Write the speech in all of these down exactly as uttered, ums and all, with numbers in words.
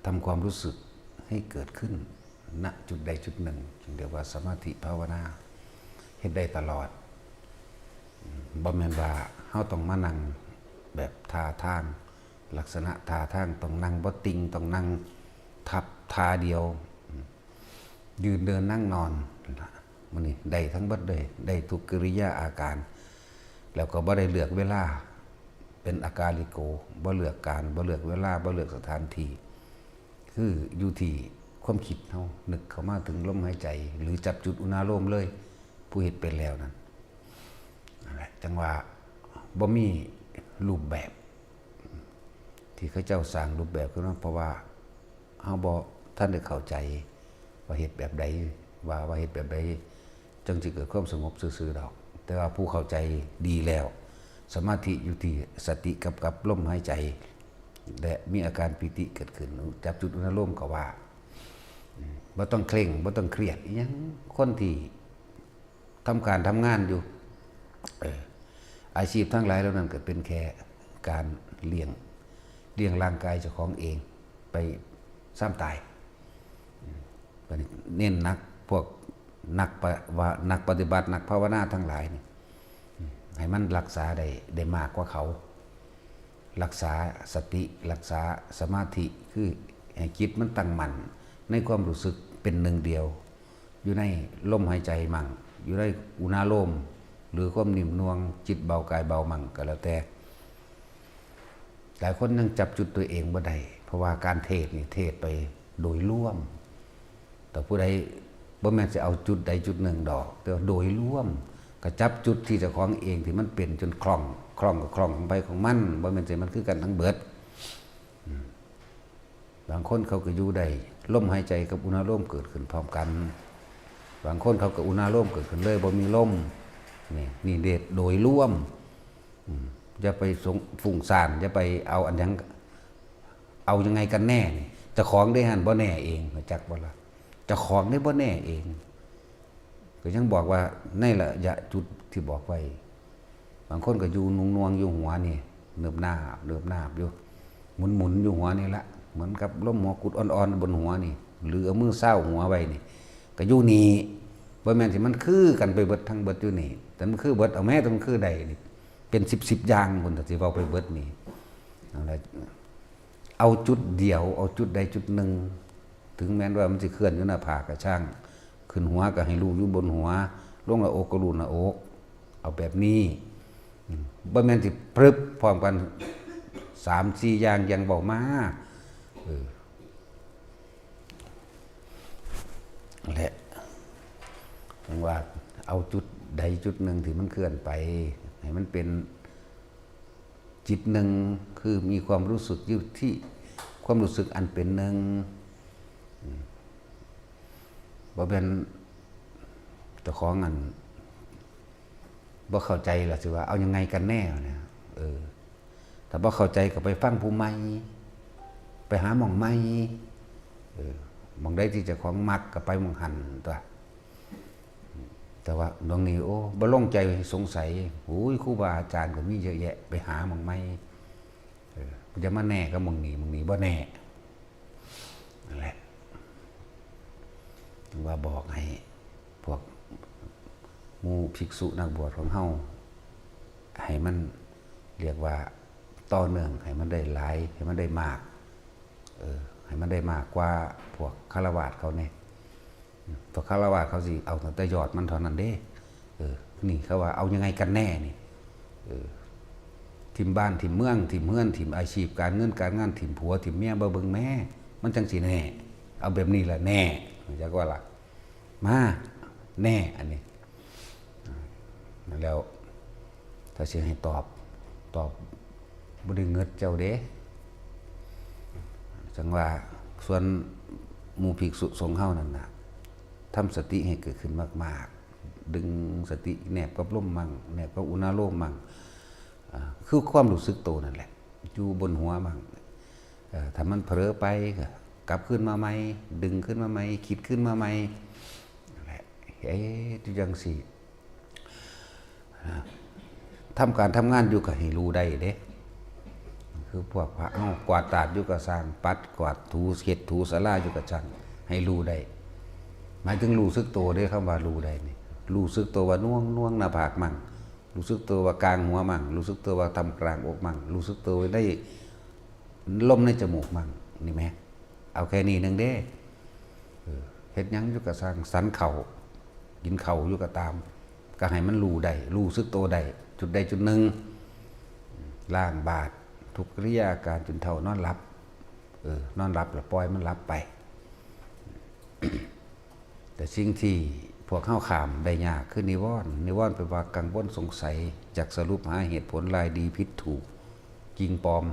ทำความรู้สึกให้เกิดขึ้น ณ จุดใดจุดหนึ่ง จึงเรียกว่าสมาธิภาวนา เฮ็ดได้ตลอด บ่แม่นว่าเฮาต้องมานั่งแบบท่าทาง ลักษณะท่าทางต้องนั่งบ่ติ่ง ต้องนั่งทับท่าเดียว ยืนเดินนั่งนอน มื้อนี้ได้ทั้งเบิดเลย ได้ทุกกิริยาอาการ แล้วก็บ่ได้เลือกเวลา เป็นอากาลิโก บ่เลือกการ บ่เลือกเวลา บ่เลือกสถานที่ คืออยู่ที่ความคิดเฮานึกเข้ามาถึงลมหายใจ หรือจับจุดอุณาโลมเลย ผู้เฮ็ดเป็นแล้วนั่น นั่นแหละ จั่งว่าบ่มีรูปแบบ ที่เขาเจ้าสร้างรูปแบบขึ้นมา เพราะว่าเฮาบ่ทันได้เข้าใจว่าเฮ็ดแบบใด ว่า ว่าเฮ็ดแบบใด จั่งสิเกิดความสงบซื่อๆดอก แต่ว่าผู้เข้าใจดีแล้ว สมาธิอยู่ที่สติกับ กับลมหายใจ และมีอาการปีติเกิดขึ้น จับจุดอุณาโลมก็ว่า อืม บ่ต้องเคร่ง บ่ต้องเครียดอิหยัง คนที่ทำการทำงานอยู่ เออ อาชีพทั้งหลายเหล่านั้นก็เป็นแค่การเลี้ยง เลี้ยงร่างกายเจ้าของเอง ไปซ้ำตาย อืม บัดนี้เน้นหนักพวกนักปะ ว่านักปฏิบัติ นักภาวนาทั้งหลายนี่ อืม ให้มันรักษาได้ ได้มากกว่าเขา รักษาสติ รักษาสมาธิ คือให้จิตมันตั้งมั่นในความรู้สึกเป็นหนึ่งเดียว อยู่ในลมหายใจมั่ง อยู่ในอุณาโลม หรือความนิ่มนวล จิตเบากายเบามั่งก็แล้วแต่ หลายคนยังจับจุดตัวเองบ่ได้ เพราะว่าการเทศน์นี่เทศน์ไปโดยรวม แต่ผู้ใดบ่แม่นสิเอาจุดใดจุดหนึ่งดอก แต่ว่าโดยรวม ก็จับจุดที่เจ้าของเองที่มันเป็นจนคล่อง คล่องก็คล่องของไผของมัน บ่แม่นสิมันคือกันทั้งเบิด อืม บางคนเขาก็อยู่ได้ ลมหายใจกับอุณาโลมเกิดขึ้นพร้อมกัน บางคนเขาก็อุณาโลมเกิดขึ้นเลย บ่มีลม นี่ นี่เดชโดยรวม อืม อย่าไปสง ฟุ้งซ่าน อย่าไปเอาอันหยัง เอายังไงกันแน่นี่ เจ้าของเด้หั่นบ่แน่เอง รู้จักบ่ล่ะ เจ้าของเด้บ่แน่เอง ก็ยังบอกว่าในระยะจุดที่บอกไว้ บางคนก็อยู่นุ่งนวงอยู่หัวนี่ เนิบนาบ เนิบนาบอยู่ หมุนๆอยู่หัวนี่ละ เหมือนกับลมหัวกุดอ่อนๆบนหัวนี่ หรือเอามือซาวหัวไว้นี่ ก็อยู่นี่ บ่แม่นสิมันคือกันไปเบิดทั้งเบิดอยู่นี่ แต่มันคือเบิด เอาแม้แต่มันคือใดนี่ เป็นสิบๆอย่างพุ้น ถ้าสิเว้าไปเบิดนี่ นั่นแหละ เอาจุดเดียว เอาจุดใดจุดหนึ่ง ถึงแม้นว่ามันสิเคลื่อนอยู่หน้าผากก็ช่าง ขึ้นหัวก็ให้รู้อยู่บนหัว ลงหน้าอกก็รู้หน้าอก เอาแบบนี้ อืม บ่แม่นสิปรึบพร้อมกัน สามสี่อย่าง อย่างเว้ามา เออ นั่นแหละ จั่งว่าเอาจุดใดจุดหนึ่งที่มันเคลื่อนไป ให้มันเป็นจิตหนึ่ง คือมีความรู้สึกอยู่ที่ความรู้สึกอันเป็นหนึ่ง อืม บ่แม่นเจ้าของอัน บ่เข้าใจล่ะสิว่าเอายังไงกันแน่เนี่ย เออ ถ้าบ่เข้าใจก็ไปฟังผู้ใหม่ ไปหาหม่องใหม่ เออ หม่องใดที่เจ้าของมักก็ไปหม่องหั่นตั๊ว แต่ว่าหม่องนี้ โอ้ บ่ลงใจสงสัย โอ้ย ครูบาอาจารย์ก็มีเยอะแยะ ไปหาหม่องใหม่ เออ อย่ามาแน่กับหม่องนี้ หม่องนี้บ่แน่ นั่นแหละ ว่าบอกให้พวกหมู่ภิกษุนักบวชของเฮา ให้มันเรียกว่าต่อเนื่อง ให้มันได้หลาย ให้มันได้มาก เออ ให้มันได้มากกว่าพวกฆราวาสเขาแน่ พวกฆราวาสเขาสิเอาตั้งแต่ยอดมันเท่านั้นเด้ เออ นี่เขาว่าเอายังไงกันแน่นี่ เออ ถิ่มบ้านถิ่มเมือง ถิ่มเฮือน ถิ่มอาชีพการเงินการงาน ถิ่มผัวถิ่มเมีย บ่เบิ่งแม่ มันจั่งสิแน่ เอาแบบนี้ล่ะแน่ จักว่าล่ะ มา แน่ อันนี้ แล้ว ถ้าสิให้ตอบ ตอบบ่ได้เงิดเจ้าเด้ จั่งว่าส่วนหมู่ภิกษุสงฆ์เฮานั่นน่ะ ทำสติให้เกิดขึ้นมากๆ ดึงสติแนบกับลมมั่ง แนบกับอุณาโลมมั่ง อ่า คือความรู้สึกโตนั่นแหละ อยู่บนหัวมั่ง เอ่อ ถ้ามันเผลอไปก็กลับคืนมาใหม่ ดึงคืนมาใหม่ คิดคืนมาใหม่ นั่นแหละ เอ๊ะ อยู่จั่งซี้ อ่า ทำการทำงานอยู่ก็ให้รู้ได้เด้ คือพวกพระเฮากวาดตาดอยู่กะซ่าง ปัดกวาดถูเช็ดถูศาลาอยู่กะซ่าง ให้รู้ได้ หมายถึงรู้สึกโตเด้ คำว่ารู้ได้นี่ รู้สึกโตว่าหน่วง หน่วงหน้าผากมั่ง รู้สึกโตว่ากลางหัวมั่ง รู้สึกโตว่าท่ามกลางอกมั่ง รู้สึกโตในลมในจมูกมั่ง นี่แหม เอาแค่นี้หนึ่งเด้ เออ เฮ็ดหยังอยู่กะซ่าง ฉันข้าว กินข้าวอยู่กะตาม กะให้มันรู้ได้ รู้สึกโตได้ จุดใดจุดหนึ่ง ล้างบาตร ทุกกิริยาอาการจนเฒ่านอนหลับ เออ นอนหลับแล้วปล่อยมันหลับไป แต่สิ่งที่พวกเฮาข้ามได้ยากคือนิวรณ์ นิวรณ์แปลว่ากังวลสงสัย อยากสรุปหาเหตุผลลายดีผิดถูก จริงปลอม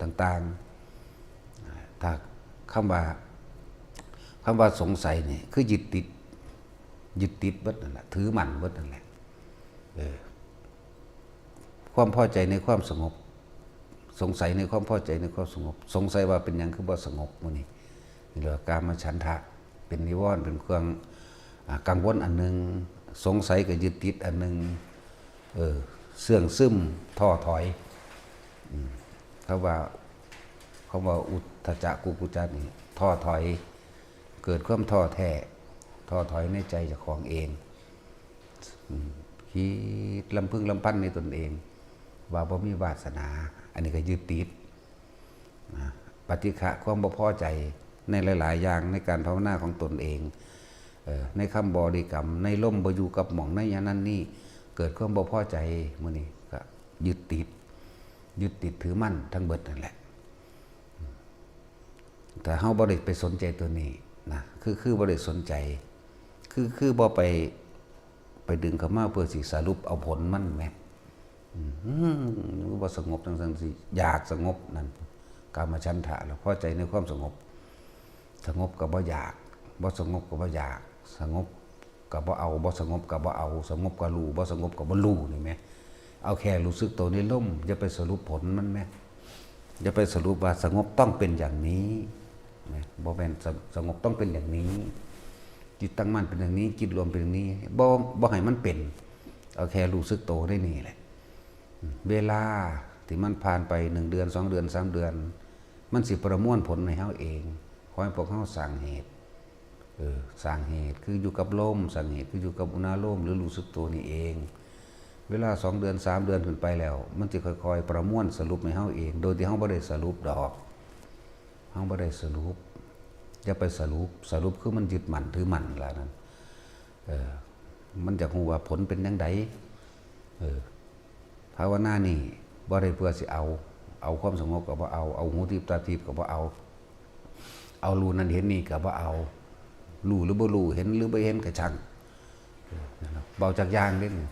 ต่างๆ ถ้าคำว่า คำว่าสงสัยนี่คือยึดติด ยึดติดเบิดนั่นแหละ ถือมั่นเบิดนั่นแหละ เออ ความพอใจในความสงบ สงสัยในความพอใจในความสงบ สงสัยว่าเป็นหยังคือบ่สงบมื้อนี้ นี่เรียกว่ากามฉันทะ เป็นนิวรณ์ เป็นเครื่อง อ่า กังวลอันหนึ่ง สงสัยกับยึดติดอันหนึ่ง เออ เสื่องซึม ท้อถอย อืม คำว่า คำว่าอุทธัจจะกุกุจจะนี่ ท้อถอย เกิดความท้อแท้ ท้อถอยในใจเจ้าของเอง อืม คิดลำพึงลำพันในตนเอง ว่าบ่มีวาสนา อันนี้ก็ยึดติด นะ ปฏิฆะ ความบ่พอใจในหลายๆอย่างในการภาวนาของตนเอง เอ่อ ในคำบริกรรม ในลมบ่อยู่กับหม่อง ในอย่างนั้นนี่ เกิดความบ่พอใจ มื้อนี้ก็ยึดติด ยึดติดถือมั่นทั้งเบิดนั่นแหละ แต่เฮาบ่ได้ไปสนใจตัวนี้นะ คือ คือบ่ได้สนใจ คือ คือบ่ไป ไปดึงเข้ามาเพื่อสิสรุปเอาผลมันแหม อืม อืม มันบ่สงบจังซั่นสิ อยากสงบนั่น กามฉันทะ แล้วพอใจในความสงบ สงบก็บ่อยาก บ่สงบก็บ่อยาก สงบก็บ่เอา บ่สงบก็บ่เอา สงบก็รู้ บ่สงบก็บ่รู้นี่แหม เอาแค่รู้สึกตัวในลม อย่าไปสรุปผลมันแหม อย่าไปสรุปว่าสงบต้องเป็นอย่างนี้นะ บ่แม่น ส- สงบต้องเป็นอย่างนี้ จิตตั้งมั่นเป็นอย่างนี้ จิตรวมเป็นอย่างนี้ บ่ บ่ให้มันเป็น เอาแค่รู้สึกตัวได้นี่แหละ เวลาที่มันผ่านไปหนึ่งเดือน สองเดือน สามเดือน มันสิประมวลผลให้เฮาเอง ขอให้พวกเฮาสร้างเหตุ เออ สร้างเหตุคืออยู่กับลม สร้างเหตุคืออยู่กับอุณาโลม หรือรู้สึกตัวนี่เอง เวลาสองเดือน สามเดือนขึ้นไปแล้ว มันสิค่อยๆประมวลสรุปให้เฮาเอง โดยที่เฮาบ่ได้สรุปดอก เฮาบ่ได้สรุป อย่าไปสรุป สรุปคือมันยึดมั่นถือมั่นแล้วนั่น เออ มันอยากรู้ว่าผลเป็นจั่งใด เออ ภาวนานี่บ่ได้เพื่อสิเอา เอาความสงบก็บ่เอา เอาหูทิพย์ตาทิพย์ก็บ่เอา เอารู้นั่นเห็นนี่ก็บ่เอา รู้หรือบ่รู้ เห็นหรือบ่เห็นก็ช่าง เออ นั่นล่ะ เบาจักอย่างเด้นี่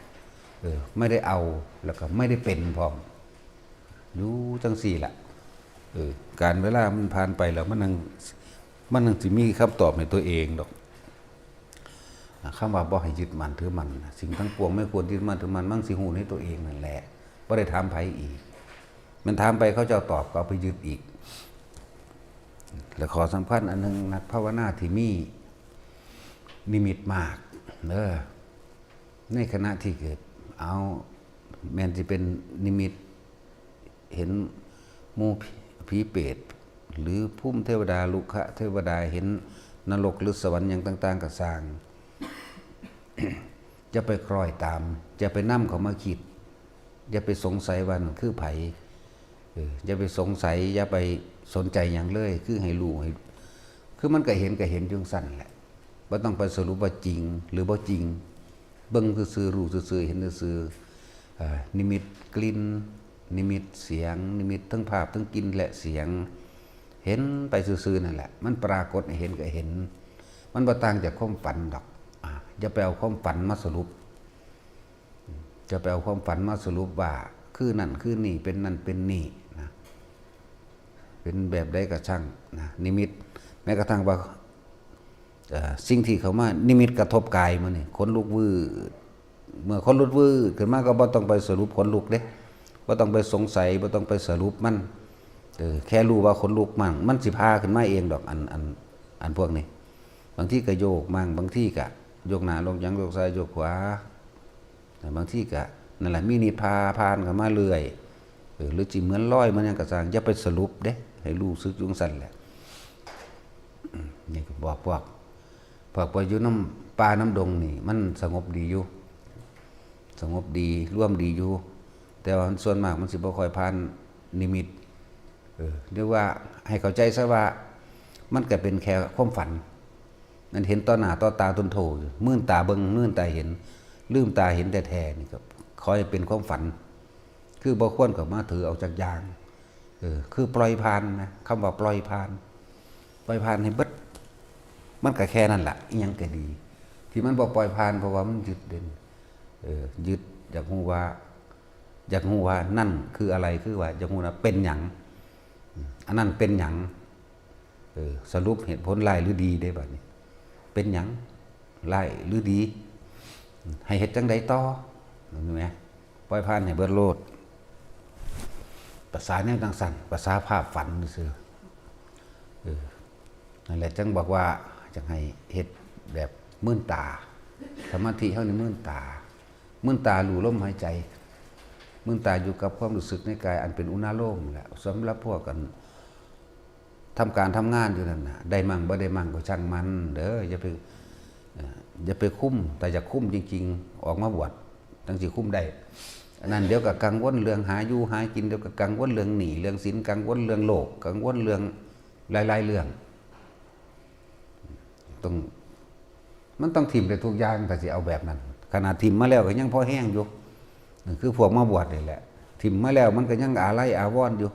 เออ ไม่ได้เอา แล้วก็ไม่ได้เป็นพร้อม อยู่จั่งซี้ล่ะ เออ กาลเวลามันผ่านไปแล้ว มันจั่ง มันจั่งสิมีคำตอบให้ตัวเองดอก อ่า คำว่าบ่ให้ยึดมั่นถือมั่นน่ะ สิ่งทั้งปวงไม่ควรยึดมั่นถือมั่น มันสิฮู้ในตัวเองนั่นแหละ บ่ได้ถามไผอีก แม่นถามไปเขาเจ้าตอบก็เอาไปยึดอีก และข้อสำคัญอันหนึ่ง นักภาวนาที่มีนิมิตมากเด้อ ในขณะที่เกิด เอา แม่นสิเป็นนิมิต เห็นหมู่ผี ผีเปรต หรือภูมิเทวดา รุกขเทวดา เห็นนรกหรือสวรรค์หยังต่างๆก็ซ่าง อย่าไปคล้อยตาม อย่าไปนำเขามาคิด อย่าไปสงสัยว่านั่นคือไผ เออ อย่าไปสงสัย อย่าไปสนใจหยังเลย คือให้รู้ให้ คือมันก็เห็นก็เห็นอยู่จั่งซั้นแหละ บ่ต้องไปสรุปว่าจริงหรือบ่จริง เบิ่งซื่อๆ รู้ซื่อๆ เห็นซื่อๆ เอ่อ นิมิตกลิ่น นิมิตเสียง นิมิตทั้งภาพทั้งกลิ่นและเสียง เห็นไปซื่อๆ นั่นแหละ มันปรากฏให้เห็นก็เห็น มันบ่ต่างจากความฝันดอก อ่า อย่าไปเอาความฝันมาสรุป อย่าไปเอาความฝันมาสรุปว่าคือนั่นคือนี่ เป็นนั่นเป็นนี่นะ เป็นแบบใดก็ช่างนะ นิมิต แม้กระทั่งว่า เอ่อ สิ่งที่เข้ามานิมิตกระทบกายมื้อนี้ ขนลุกวืด เมื่อขนลุกวืดขึ้นมาก็บ่ต้องไปสรุปขนลุกเด้ บ่ต้องไปสงสัย บ่ต้องไปสรุปมัน เออ แค่รู้ว่าขนลุกมัน มันสิพาขึ้นมาเองดอก อัน อัน อันพวกนี้ บางทีก็โยกมั่ง บางทีก็โยกหน้า โยกหยัง โยกซ้าย โยกขวา บางทีก็นั่นแหละ มีนิมิตพาผ่านเข้ามาเรื่อย เออ หรือสิเหมือนลอย เหมือนหยังก็ซ่าง อย่าไปสรุปเด้ ให้รู้สึกอยู่จั่งซั้นแหละ อืม นี่ก็บอกพวก พวกไปอยู่นำป่านำดงนี่ มันสงบดีอยู่ สงบดี รวมดีอยู่ แต่ว่ามันส่วนมากมันสิบ่ค่อยผ่านนิมิต เออ เรียกว่าให้เข้าใจซะว่า มันก็เป็นแค่ความฝัน มันเห็นต่อหน้าต่อตาตนโตอยู่ มื่นตาเบิ่ง มื่นตาเห็น ลืมตาเห็นแท้ๆ นี่ก็ขอให้เป็นความฝัน คือบ่ควรเข้ามาถือเอาจักอย่าง เออ คือปล่อยผ่านนะ คำว่าปล่อยผ่าน ปล่อยผ่านให้เบิด มันก็แค่นั้นล่ะ อิหยังก็ดี ที่มันบ่ปล่อยผ่าน เพราะว่ามันยึดเด่น เออ ยึด อยากรู้ว่า อยากรู้ว่านั่นคืออะไร คือว่าอยากรู้ว่าเป็นหยัง อืม อันนั้นเป็นหยัง เออ สรุปเหตุผลร้ายหรือดีเด้บัดนี้ เป็นหยัง ร้ายหรือดี ให้เฮ็ดจั่งใดต่อ เห็นไหม ปล่อยผ่านให้เบิดโลด ภาษาแนวจั่งซั้น ภาษาภาพฝันซื่อ เออ นั่นแหละ จั่งบอกว่า จั่งให้เฮ็ดแบบมื่นตา สมาธิเฮานี่มื่นตา มื่นตารู้ลมหายใจ มื่นตาอยู่กับความรู้สึกในกายอันเป็นอุณาโลมแหละ สำหรับพวกกัน ทำการทำงานอยู่นั่นน่ะ ได้มั่งบ่ได้มั่งก็ช่างมันเด้อ อย่าไป เอ่อ อย่าไปคุม แต่อยากคุมจริงๆ ออกมาบวช จั่งสิคุมได้ อันนั้นเดี๋ยวก็กังวลเรื่องหาอยู่หากิน เดี๋ยวก็กังวลเรื่องหนี้เรื่องสิน กังวลเรื่องโลก กังวลเรื่องหลายๆ เรื่อง ต้อง มันต้องถิ่มได้ทุกอย่าง ถ้าสิเอาแบบนั้น ขนาดถิ่มมาแล้วก็ยังพอแฮงอยู่ นั่นคือพวกมาบวชนี่แหละ ถิ่มมาแล้วมันก็ยังอาลัยอาวรณ์อยู่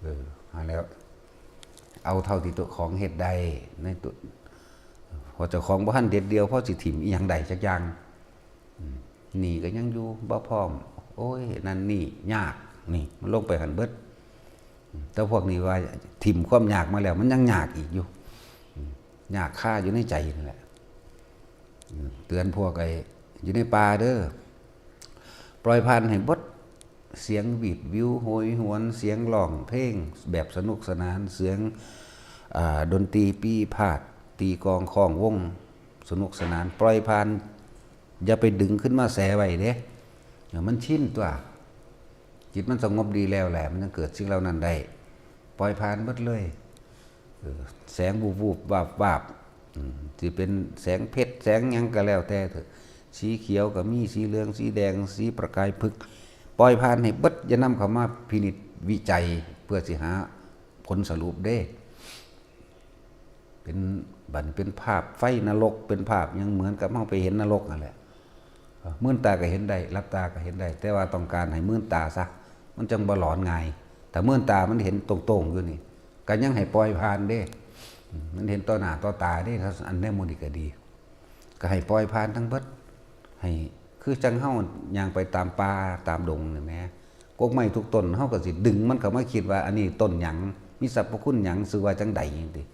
เออ หั้นแหล้ว เอาเท่าที่เจ้าของเฮ็ดได้ ในตัว พอเจ้าของบ่ทันเด็ดเดี่ยว พอสิถิ่มอิหยังได้จักอย่าง อืม หนี้ก็ยังอยู่ บ่พร้อม โอ้ย นั่นนี่ ยาก นี่ มันลงไปหั้นเบิด อืม แต่พวกนี้ว่าถิ่มความยากมาแล้ว มันยังยากอีกอยู่ อืม ยากคาอยู่ในใจนั่นแหละ อืม เตือนพวกไอ้อยู่ในป่าเด้อ ปล่อยผ่านให้เบิด เสียงหวีดหวิวโหยหวน เสียงร้องเพลงแบบสนุกสนาน เสียง อ่า ดนตรีปีพาดย์ ตีกลองค้องวง สนุกสนาน ปล่อยผ่าน อย่าไปดึงขึ้นมาแสไว้เด้ เออ มันชินตั๊ว จิตมันสงบดีแล้วแหละ มันจั่งเกิดสิ่งเหล่านั้นได้ ปล่อยผ่านเบิดเลย เออ แสงวูบๆ วาบๆ อืม สิเป็นแสงเพชร แสงหยังก็แล้วแต่เถอะ สีเขียวก็มี สีเหลือง สีแดง สีประกายผึก ปล่อยผ่านให้เบิด อย่านำเข้ามาพินิจวิจัย เพื่อสิหาผลสรุปเด้ เป็น บัดนี้เป็นภาพไฟนรก เป็นภาพหยัง เหมือนกับเฮาไปเห็นนรกนั่นแหละ เออ มื่นตาก็เห็นได้ หลับตาก็เห็นได้ แต่ว่าต้องการให้มื่นตาซะ มันจั่งบ่หลอนง่าย ถ้ามื่นตามันเห็นตรงๆ อยู่นี่ ก็ยังให้ปล่อยผ่านเด้ อืม มันเห็นต่อหน้าต่อตาเด้ ถ้าอันแนวหมู่นี้ก็ดี ก็ให้ปล่อยผ่านทั้งเบิด ให้ คือจั่งเฮาย่างไปตามป่าตามดงนี่แหม กกไม้ทุกต้น เฮาก็สิดึงมันเข้ามาคิดว่า อันนี้ต้นหยัง มีสรรพคุณหยัง ชื่อว่าจั่งใดจั่งซี้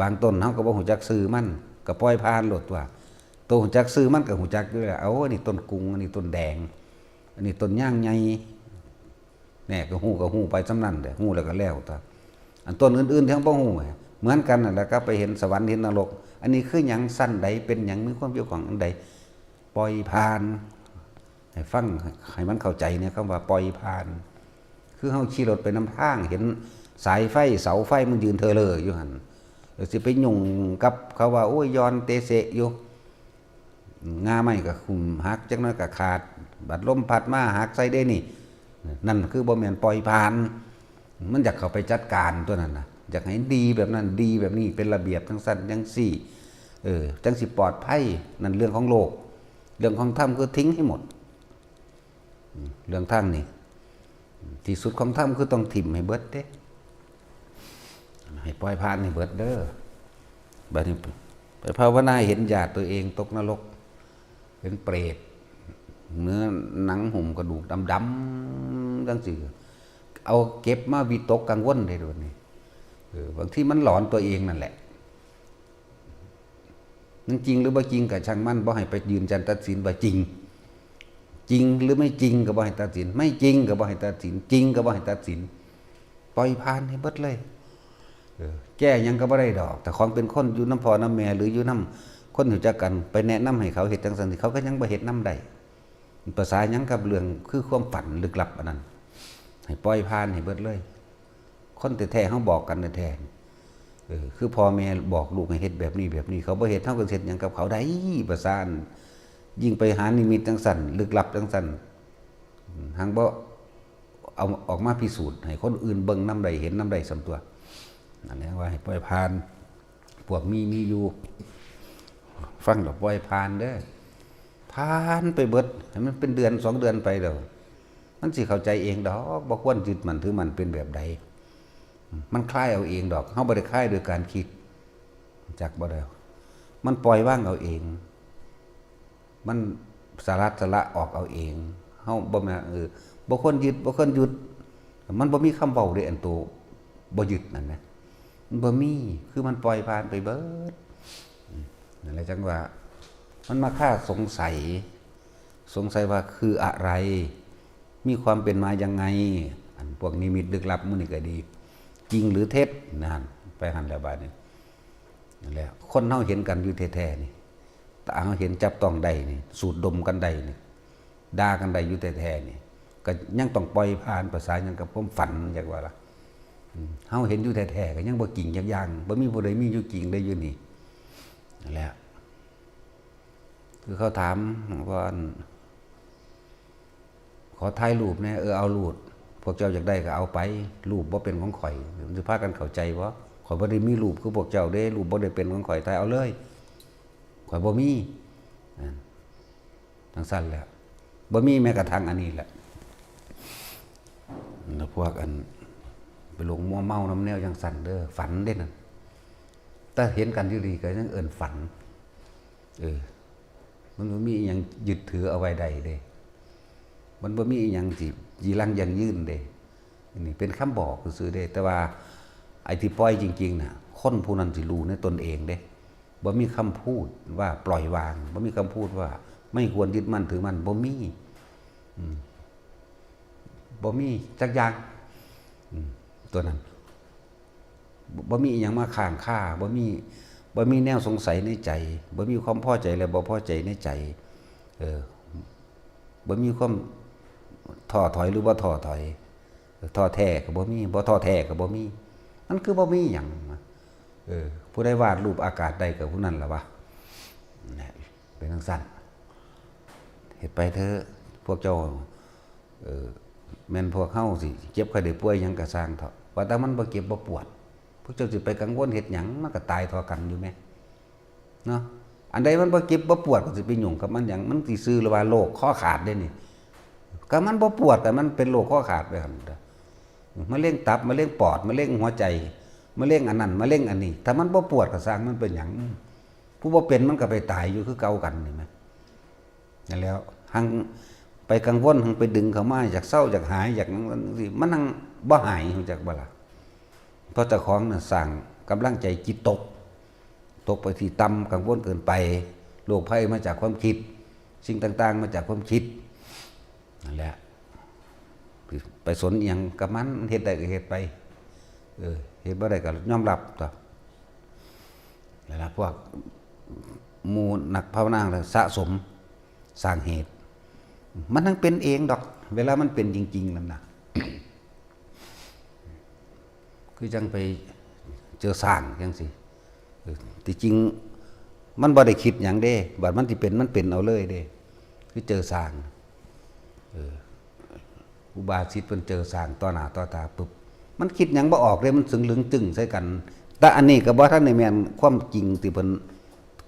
บางต้นเฮาก็บ่ฮู้จักชื่อมัน ก็ปล่อยผ่านโลดตั๊ว โตฮู้จักชื่อมันก็ฮู้จักอยู่แล้ว เอ้า อันนี้ต้นกุง อันนี้ต้นแดง อันนี้ต้นยางใหญ่ แหน่ ก็ฮู้ก็ฮู้ไปส่ำนั้นแหละ ฮู้แล้วก็แล้วตั๊ว อันต้นอื่นๆ ที่เฮาบ่ฮู้ เหมือนกันนั่นแหละ ก็ไปเห็นสวรรค์เห็นนรก อันนี้คือหยัง ชั้นใด เป็นหยัง มีความเกี่ยวข้องอันใด ปล่อยผ่าน ให้ฟัง ให้มันเข้าใจเนี่ย คำว่าปล่อยผ่าน คือเฮาขี่รถไปนำทาง เห็นสายไฟ เสาไฟมันยืนเทอเลออยู่หั่น แล้วสิไปยุ่งกับเขาว่า โอ้ย ย้อนเตเสะอยู่ ง่าไม้ก็คุมหัก จักหน่อยก็ขาด บัดลมพัดมาหักใส่เด้นี่ นั่นคือบ่แม่นปล่อยผ่าน มันอยากเข้าไปจัดการตัวนั้นน่ะ อยากให้ดีแบบนั้น ดีแบบนี้ เป็นระเบียบจั่งซั้นจั่งซี้ เออ จั่งสิปลอดภัย นั่นเรื่องของโลก เรื่องของธรรมคือทิ้งให้หมด อืม เรื่องธรรมนี่ ที่สุดของธรรมคือต้องถิ่มให้เบิดเด้ ให้ปล่อยผ่านให้เบิดเด้อ บัดนี้ไปภาวนาเห็นญาติตัวเองตกนรก เป็นเปรต เนื้อหนังหุ้มกระดูกดำๆ จั่งซี้ เอาเก็บมาวิตกกังวลได้โดดนี่ เออ บางทีมันหลอนตัวเองนั่นแหละ มันจริงหรือบ่จริงก็ช่างมัน บ่ให้ไปยืนยันตัดสินว่าจริง จริงหรือไม่จริงก็บ่ให้ตัดสิน ไม่จริงก็บ่ให้ตัดสิน จริงก็บ่ให้ตัดสิน ปล่อยผ่านให้เบิดเลย เออ แก้หยังก็บ่ได้ดอก แต่ของเป็นคนอยู่นำพ่อนำแม่ หรืออยู่นำคนรู้จักกัน ไปแนะนำให้เขาเฮ็ดจั่งซั้น เขาก็ยังบ่เฮ็ดนำได้ ภาษาหยังกับเรื่องคือความฝันลึกลับอันนั้น ให้ปล่อยผ่านให้เบิดเลย คนแท้ๆเฮาบอกกันแท้ๆ เออ คือพ่อแม่บอกลูกให้เฮ็ดแบบนี้แบบนี้ เขาบ่เฮ็ด เฮาก็สิเฮ็ดหยังกับเขาได้ ประสาอัน ยิ่งไปหานิมิตจั่งซั่น ลึกลับจั่งซั่น อืม หังบ่เอาออกมาพิสูจน์ให้คนอื่นเบิ่งนำได้ เห็นนำได้ส่ำตั่ว นั่นแหละว่าให้ปล่อยผ่าน พวกมีมีอยู่ ฟังแล้วปล่อยผ่านเด้อ ผ่านไปเบิด ให้มันเป็นเดือนสองเดือนไปแล้ว มันสิเข้าใจเองดอก บ่ควรยึดมั่นถือมั่นเป็นแบบใด มันคลายเอาเองดอก เฮาบ่ได้คลายโดยการคิด จักบ่ได้ มันปล่อยวางเอาเอง มันสลัดสละออกเอาเอง เฮาบ่แม่น เออ บ่ควรยึด บ่ควรยึด มันบ่มีคำเว้าเด้ อันโตบ่ยึดนั่นนะ มันบ่มี คือมันปล่อยผ่านไปเบิด อืม นั่นแหละจั่งว่า มันมาคาสงสัย สงสัยว่าคืออะไร มีความเป็นมายังไง อันพวกนิมิตลึกลับหมู่นี้ก็ดี จริงหรือเท็จ นั่น ไปหั่นแล้วบาดนี้ นั่นแหละ คนเฮาเห็นกันอยู่แท้ๆนี่ ตาเฮาเห็นจับต้องได้นี่ สูดดมกันได้นี่ ด่ากันได้อยู่แท้ๆนี่ ก็ยังต้องปล่อยผ่าน ประสาหยังกับความฝัน จักว่าล่ะ อืม เฮาเห็นอยู่แท้ๆ ก็ยังบ่จริงจักอย่าง บ่มีผู้ใดมีอยู่จริงได้อยู่นี่ นั่นแหละ คือเขาถามว่า ขอถ่ายรูปแหน่ เออ เอารูป พวกเจ้าอยากได้ก็เอาไป รูปบ่เป็นของข้อย มันสิพากันเข้าใจบ่ ข้อยบ่ได้มีรูปคือพวกเจ้าเด้ รูปบ่ได้เป็นของข้อย ถ่ายเอาเลย ข้อยบ่มี อ่า จั่งซั่นแหละ บ่มีแม้กระทั่งอันนี้แหละ แล้วพวกอัน ไปหลงมัวเมานำแนวจั่งซั่นเด้อ ฝันเด้นั่น แต่เห็นกันอยู่ดีก็ยังเอิ้นฝัน เออ มันบ่มีอิหยังยึดถือเอาไว้ได้เด้ มันบ่มีอิหยังสิจีรังยั่งยืนเด้ อันนี้เป็นคำบอกซื่อๆเด้ แต่ว่าไอ้ที่ปล่อยจริงๆน่ะ คนผู้นั้นสิรู้ในตนเองเด้ บ่มีคำพูดว่าปล่อยวาง บ่มีคำพูดว่าไม่ควรยึดมั่นถือมั่น บ่มี อืม บ่มีจักอย่าง อืม ตัวนั้น บ่ บ่มีอิหยังมาค้างคา บ่มี บ่มีแนวสงสัยในใจ บ่มีความพอใจและบ่พอใจในใจ เออ บ่มีความท้อถอยหรือบ่ท้อถอย ท้อแท้ก็บ่มี บ่ท้อแท้ก็บ่มี มันคือบ่มีหยัง เออ ผู้ใดวาดรูปอากาศได้ก็ผู้นั้นล่ะวะ นั่นแหละ เป็นจั่งซั่น เฮ็ดไปเถอะ พวกเจ้า เออ แม่นพวกเฮาสิเจ็บไข้ได้ป่วยหยังก็ซ่างเถาะ ว่าแต่มันบ่เจ็บบ่ปวด พวกเจ้าสิไปกังวลเฮ็ดหยัง มันก็ตายเท่ากันอยู่แหม เนาะ อันใดมันบ่เจ็บบ่ปวดก็สิไปยุ่งกับมันหยัง มันสิชื่อว่าโรคคอขาดเด้นี่ ก็มันบ่ปวด แต่มันเป็นโรคคอขาดไปหั่นเด้อ มะเร็งตับ มะเร็งปอด มะเร็งหัวใจ มะเร็งอันนั้น มะเร็งอันนี้ ถ้ามันบ่ปวดก็ซ่างมันเป็นหยัง ผู้บ่เป็นมันก็ไปตายอยู่คือเก่ากันนี่แหม นั่นแหล้ว หังไปกังวล หังไปดึงเข้ามา อยากเซา อยากหาย อยากหยังจั่งซี้ มันหังบ่หาย รู้จักบ่ล่ะ เพราะเจ้าของน่ะสร้างกำลังใจจิตตก ตกไปที่ต่ำ กังวลเกินไป โรคภัยมาจากความคิด สิ่งต่างๆมาจากความคิด นั่นแหละ ไปสนอิหยังกับมัน มันเฮ็ดได้ก็เฮ็ดไป เออ เฮ็ดบ่ได้ก็ยอมรับตั๊ว แล้วล่ะ พวกหมู่นักภาวนาสะสม สร้างเหตุ มันทั้งเป็นเองดอก เวลามันเป็นจริงๆนั่นน่ะ คือจั่งไปเจอช้างจั่งซี้ เออ ที่จริงมันบ่ได้คิดหยังเด้ บัดมันสิเป็น มันเป็นเอาเลยเด้ คือเจอช้าง เออ อุบาสิกเพิ่นเจอช้างต่อหน้าต่อตาปุ๊บ มันคิดหยังบ่ออกเด้ มันสึงลึงจึ้งใส่กัน แต่อันนี้ก็บ่ทันได้แม่นความจริงที่เพิ่น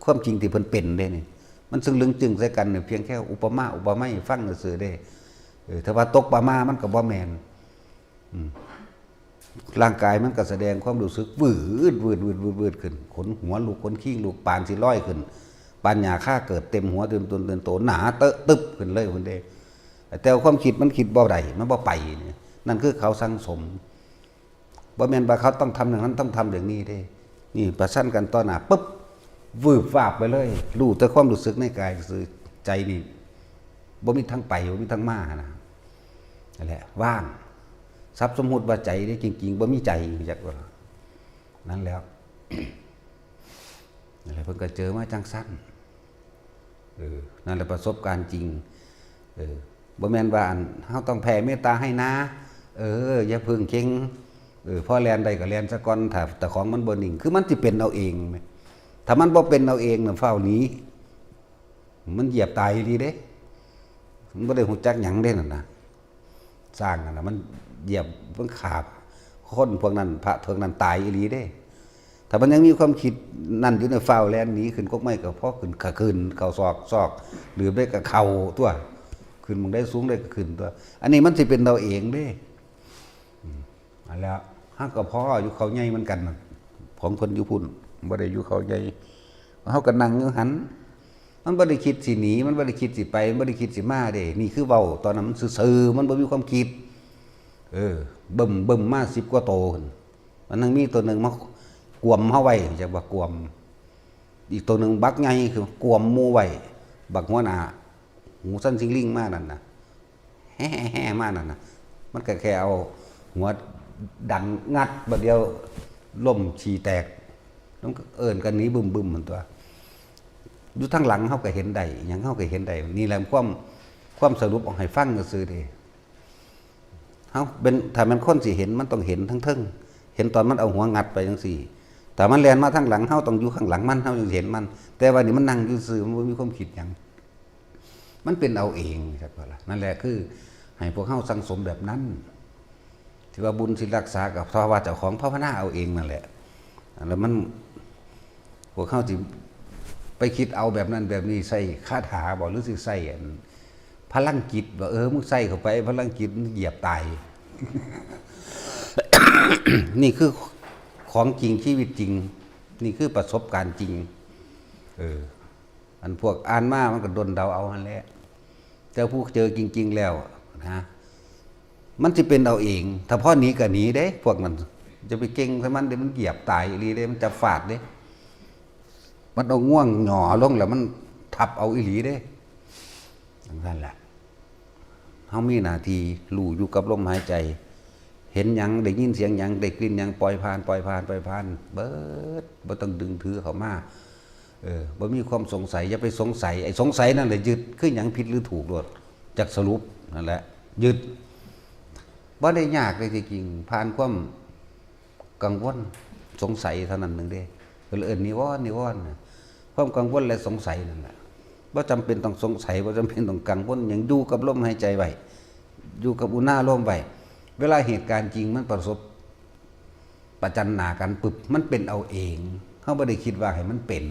ความจริงที่เพิ่นเป็นเด้นี่ มันสึงลึงจึ้งใส่กันนี่ เพียงแค่อุปมาอุปไมยให้ฟังซื่อๆเด้ เออ ถ้าว่าตกประมามันก็บ่แม่น อืม ร่างกายมันก็แสดงความรู้สึกวืด วืด วืด วืด วืดขึ้น ขนหัวลุก ขนคิงลุก ปานสิลอยขึ้น ปานหญ้าคาเกิดเต็มหัว เต็มตน เต็มโต หนาเต๊อะตึบขึ้นเลยพุ้นเด้ แต่ความคิดมันคิดบ่ได้ มันบ่ไปนี่ นั่นคือเขาสั่งสม บ่แม่นว่าเขาต้องทำอย่างนั้น ต้องทำอย่างนี้เด้ นี่ประชันกันต่อหน้าปุ๊บ วืบวาบไปเลย รู้แต่ความรู้สึกในกายซื่อ ใจนี่ บ่มีทางไป บ่มีทางมานะ นั่นแหละ ว่าง สัพสมมุติว่าใจเด้ จริงๆบ่มีใจ รู้จักบ่ล่ะ นั่นแหล้ว นั่นแหละ เพิ่นก็เจอมาจั่งซั่น เออ นั่นแหละประสบการณ์จริง เออ บ่แม่นว่าอัน เฮาต้องแผ่เมตตาให้นะ เออ อย่าเพิ่งเก่ง เออ พอแล่นได้ก็แล่นซะก่อน ถ้าแต่ของมันบ่นิ่ง คือมันสิเป็นเอาเอง ถ้ามันบ่เป็นเอาเองน่ะ ฟ้าวหนี มันเหยียบตายอีหลีเด้ มันบ่ได้ฮู้จักหยังเด้นั่นน่ะ ช้างนั่นน่ะ มันเหยียบ มันขาบ คนพวกนั้น พระพวกนั้นตายอีหลีเด้ ถ้ามันยังมีความคิดนั่นอยู่ใน ฟ้าวแล่นหนีขึ้นกกไม้ก็พอขึ้น ก็ขึ้น เข้าซอก ซอก หรือไม่ก็เข้าตัว ขึ้นหม่องใดสูงได้ก็ขึ้นตัว อันนี้มันสิเป็นเอาเองเด้ อืม อันแล้ว เฮาก็พออยู่เขาใหญ่เหมือนกันน่ะ ของเพิ่นอยู่พุ้น บ่ได้อยู่เขาใหญ่ เฮาก็นั่งอยู่หั้น มันบ่ได้คิดสิหนี มันบ่ได้คิดสิไป มันบ่ได้คิดสิมาเด้ นี่คือเว้า ตอนนั้นมันซื่อๆ มันบ่มีความคิด เออ บึ้มๆ มาสิบกว่าโตหั้น มันยังมีตัวหนึ่งมากวมเฮาไว้ จักว่ากวม อีกตัวหนึ่งบักใหญ่คือกวมหมู่ไว้ บักหัวหน้า หูสั้นซิงลิงมานั่นน่ะ แฮ่ๆๆ มานั่นน่ะ มันก็แค่เอาหัวดันงัด บัดเดียวล้มขี้แตก มันก็เอิ้นกันหนีบึ้มๆ หั่นตัว อยู่ทางหลังเฮาก็เห็นได้ หยังเฮาก็เห็นได้ นี่แหละความ ความสรุปออกให้ฟังซื่อๆ เด้ เฮาเป็น ถ้าแม่นคนสิเห็น มันต้องเห็นทั้งเทิง เห็นตอนมันเอาหัวงัดไปจั่งซี้ ถ้ามันแล่นมาทางหลัง เฮาต้องอยู่ข้างหลังมัน เฮาจึงสิเห็นมัน แต่ว่านี่มันนั่งอยู่ซื่อ มันบ่มีความคิดหยัง มันเป็นเอาเอง จักว่าล่ะ นั่นแหละคือให้พวกเฮาสั่งสมแบบนั้น ที่ว่าบุญศีลรักษาก็เพราะว่าเจ้าของภาวนาเอาเองนั่นแหละ แล้วมัน พวกเฮาสิไปคิดเอาแบบนั้นแบบนี้ ใส่คาถาบ่ หรือสิใส่อันพลังจิตบ่ เออ มึงใส่เข้าไปพลังจิต มึงเหยียบตาย นี่คือของจริง ชีวิตจริง นี่คือประสบการณ์จริง เออ อันพวกอ่านมามันก็ด้นเดาเอาหั่นแหละ แต่ผู้เจอจริงๆ แล้วนะ มันสิเป็นเอาเอง ถ้าพอหนีก็หนีเด้ พวกนั้น จะไปเก่งใส่มันเด้ มันเหยียบตายอีหลีเด้ มันจับฟาดเด้ มันเอาง่วงหย่อลงแล้วมันทับเอาอีหลีเด้ จั่งซั้นแหละ เฮามีหน้าที่รู้อยู่กับลมหายใจ เห็นหยัง ได้ยินเสียงหยัง ได้กลิ่นหยัง ปล่อยผ่าน ปล่อยผ่าน ปล่อยผ่าน เบิด บ่ต้องดึงถือเข้ามา เออ บ่มีความสงสัย อย่าไปสงสัย ไอ้สงสัยนั่นแหละยึด คือหยังผิดหรือถูกโลด จักสรุปนั่นแหละ ยึด บ่ได้ยากเลยที่จริง ผ่านความกังวล สงสัยเท่านั้นหนึ่งเด้ ก็เลยเอิ้นนิวรณ์ นิวรณ์น่ะ ความกังวลและสงสัยนั่นแหละ บ่จำเป็นต้องสงสัย บ่จำเป็นต้องกังวลหยัง อยู่กับลมหายใจไว้ อยู่กับอุณาโลมไว้ เวลาเหตุการณ์จริงมันประสบประจันหน้ากันปึ๊บ มันเป็นเอาเอง เฮาบ่ได้คิดว่าให้มันเป็น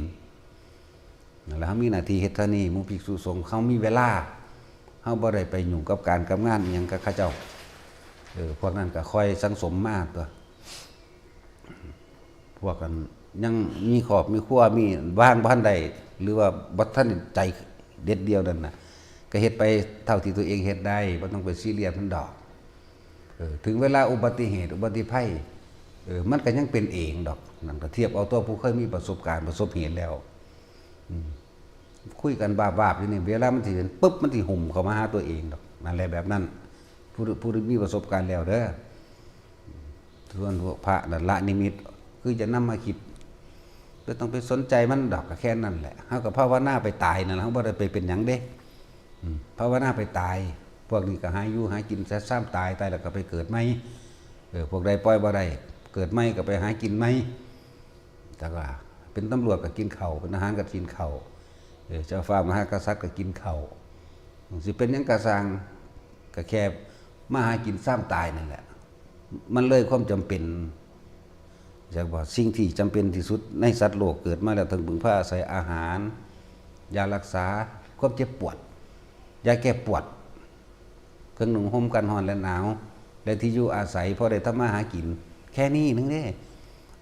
นั่นแหละ เฮามีหน้าที่เฮ็ดเท่านี้ หมู่ภิกษุสงฆ์ เฮามีเวลา เฮาบ่ได้ไปยุ่งกับการกับงานอิหยังกับเขาเจ้า เออ พวกนั้นก็ค่อยสั่งสมมาตั๊ว พวกกันยังมีครอบมีครัว มีบ้านบ่ทันได้ หรือว่าบ่ทันใจเด็ดเดี่ยวนั่นน่ะ ก็เฮ็ดไปเท่าที่ตัวเองเฮ็ดได้ บ่ต้องไปซีเรียสมันดอก เออ ถึงเวลาอุบัติเหตุ อุบัติภัย เออ มันก็ยังเป็นเองดอก นั่นก็เทียบเอาตัวผู้เคยมีประสบการณ์ ประสบเหตุแล้ว อืม คุยกันบาบๆ อยู่นี่ เวลามันสิเป็นปึ๊บ มันสิหุ่มเข้ามาหาตัวเองดอก นั่นแหละแบบนั้น ผู้ ผู้มีประสบการณ์แล้วเด้อ ส่วนพวกพระนั่นละนิมิต คือจะนำมาคิด บ่ต้องไปสนใจมันดอก ก็แค่นั้นแหละ เฮาก็ภาวนาไปตายนั่นล่ะ เฮาบ่ได้ไปเป็นหยังเด้ อืม ภาวนาไปตาย พวกนี้ก็หาอยู่หากินซะ ซ้ำตาย ตายแล้วก็ไปเกิดใหม่ เออ พวกใดปล่อยบ่ได้ เกิดใหม่ก็ไปหากินใหม่ จักว่า เป็นตำรวจก็กินข้าว เป็นทหารก็กินข้าว เออ เจ้าฟ้ามหากษัตริย์ก็กินข้าว สิเป็นหยังก็ซ่าง ก็แค่มาหากินซ้ำตายนั่นแหละ มันเลยความจำเป็น จักว่าสิ่งที่จำเป็นที่สุดในสัตว์โลกเกิดมาแล้วต้องพึ่งพาอาศัยอาหาร ยารักษาความเจ็บปวด ยาแก้ปวด เครื่องนุ่งห่มกันร้อนและหนาว และที่อยู่อาศัยพอได้ทำมาหากิน แค่นี้นึงเด้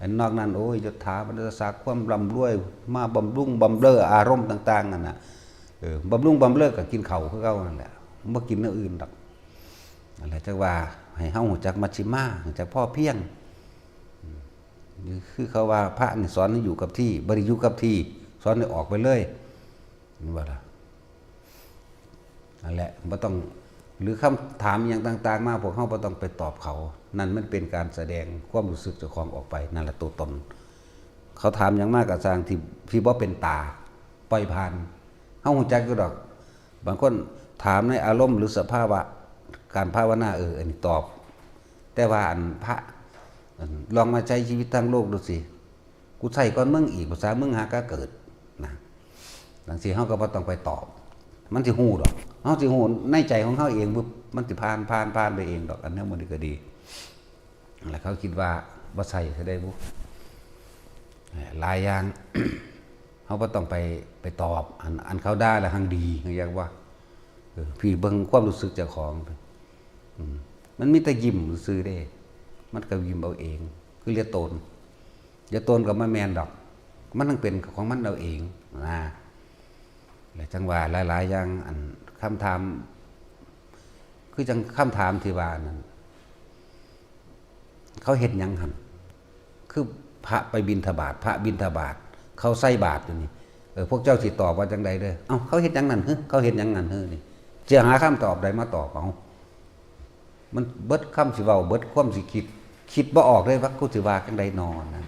อันนอกนั้น โอ้ย ยศถาบรรดาศักดิ์ ความร่ำรวย มาบำรุงบำเรออารมณ์ต่างๆ นั่นน่ะ เออ บำรุงบำเรอก็กินข้าวคือเก่านั่นแหละ บ่กินแนวอื่นดอก นั่นแหละ จักว่าให้เฮารู้จักมัชฌิมา รู้จักพอเพียง อืม นี่คือเขาว่าพระนี่สอนให้อยู่กับที่ บ่ได้อยู่กับที่ สอนให้ออกไปเลย เห็นบ่ล่ะ นั่นแหละ บ่ต้อง หรือคำถามอิหยังต่างๆ มา พวกเฮาบ่ต้องไปตอบเขา นั่นมันเป็นการแสดงความรู้สึกเจ้าของออกไป นั่นแหละตัวตน เขาถามหยังมาก็ซ่างที่ ที่บ่เป็นตา ปล่อยผ่าน เฮารู้จักอยู่ดอก บางคนถามในอารมณ์หรือสภาวะการภาวนา เออ อันนี้ตอบ แต่ว่าอันพระ อัน ลองมาใช้ชีวิตทางโลกดูสิ กูใช้ก่อนมึงอีก ภาษามึงหากะเกิดนะ จั่งซี้เฮาก็บ่ต้องไปตอบ มันสิฮู้ดอก เฮาสิฮู้ในใจของเฮาเองปุ๊บ มันสิผ่าน ผ่าน ผ่านไปเองดอก อันนั้นมันก็ดี แล้วเขาคิดว่าบ่ใช่ซะได้บุ หลายอย่าง เฮาบ่ต้องไป ไปตอบ อัน อันเขาด่าแล้วหังดี เรียกว่า เออ พี่เบิ่งความรู้สึกเจ้าของ อืม มันมีแต่ยิ้มซื่อๆเด้ มันก็ยิ้มเอาเอง คือเหลือตน เหลือตนก็บ่แม่นดอก มันต้องเป็นของมันเอาเองนะ และจั่งว่าหลายๆอย่าง อันคำถาม คือจั่งคำถามที่ว่านั่น เขาเฮ็ดหยังหั่น คือพระไปบิณฑบาต พระบิณฑบาต เขาใส่บาตรอยู่นี่ เออ พวกเจ้าสิตอบว่าจั่งใดเด้อ เอ้า เขาเฮ็ดหยังนั่น เฮ้อ เขาเฮ็ดหยังนั่น เฮ้อ นี่ สิหาคำตอบใดมาตอบเอา มันเบิดคำสิเว้า เบิดความสิคิด คิดบ่ออกเลยว่ากูสิว่าจั่งใดนอนะ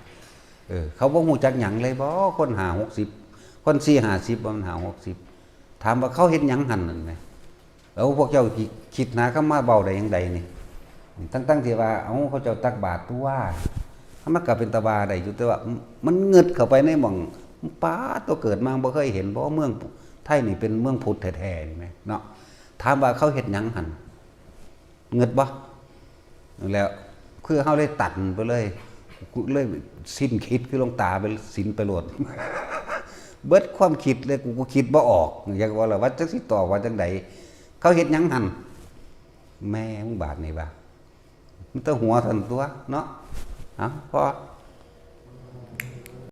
เออ เขาบ่ฮู้จักหยังเลยบ่ คนห้าหกสิบ คนสี่ห้าสิบ บ่แม่นห้าหกสิบ ถามว่าเขาเฮ็ดหยังหั่นนั่นแหม เอาพวกเจ้าคิด คิดหาคำมาเว้าได้จั่งใดนี่ ทั้งๆที่ว่า เอ้า เขาเจ้าตักบาตรตัว มันก็เป็นตาว่าได้อยู่ แต่ว่ามันงึดเข้าไปในหม่อง ป๊าด ตัวเกิดมาบ่เคยเห็นบ่ เมืองไทยนี่เป็นเมืองพุทธแท้ๆนี่แหมเนาะ ถามว่าเขาเฮ็ดหยังหั่น งึดบ่ แล้วคือเฮาเลยตันไปเลย กูเลยสิ้นคิดคือหลวงตาไป สิ้นไปโลด เบิดความคิดเลย กูก็คิดบ่ออก อยากว่าล่ะ ว่าจักสิตอบว่าจั่งใด เขาเฮ็ดหยังหั่น แม่มึงบาดนี่ว่า มันแต่หัวสั่นตัวเนาะ เอ้า พอ